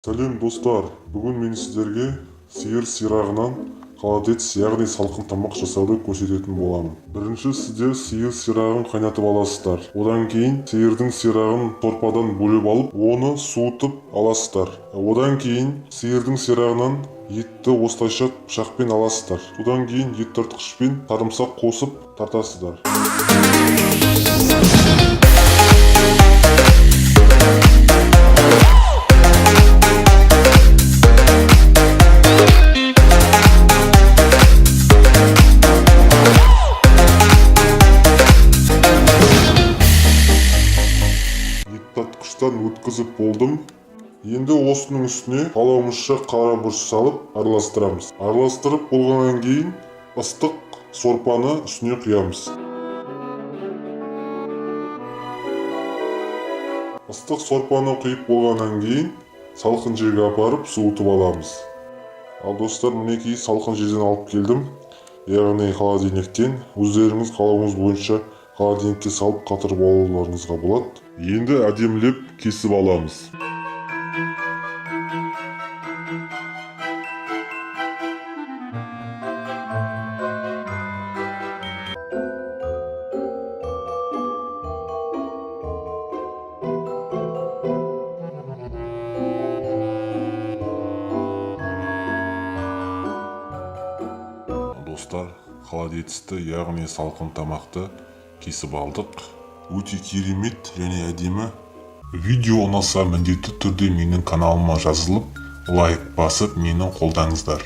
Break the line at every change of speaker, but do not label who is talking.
Сәлем, достар! Бүгін мен сіздерге сиыр сирағынан холодец, яғни салқын тамақ жасауды көрсететін боламын. Бірінші сіздер сиыр сирағын қайнатып аласыздар. Одан кейін сиырдың сирағын сорпадан бөліп алып, оны суытып аласыздар. Одан кейін сиырдың сирағынан етті осылайша пышақпен аласыздар. Содан кейін ет тартқышпен сарымсақ қосып тартасыздар. Ет тартқыштан өткізіп болдым. Енді осының үстіне қалауымызша қара бұрыш салып араластырамыз. Араластырып болғаннан кейін ыстық сорпаны үстіне құямыз. Ыстық сорпаны құйып болғаннан кейін салқын жерге апарып суытып аламыз. Ал, достар, мінекей, салқын жерден алып келдім, яғни холодильниктен. Өздеріңіз қалауыңыз бойынша холодильникке салып, қатырып алуларыңызға болады. Енді әдемілеп кесіп аламыз. Достар, холодецті, яғни салқын тамақты кесіп алдық. Өте керемет және әдемі. Видео ұнаса, міндетті түрде менің каналыма жазылып, лайк басып, мені қолдаңыздар.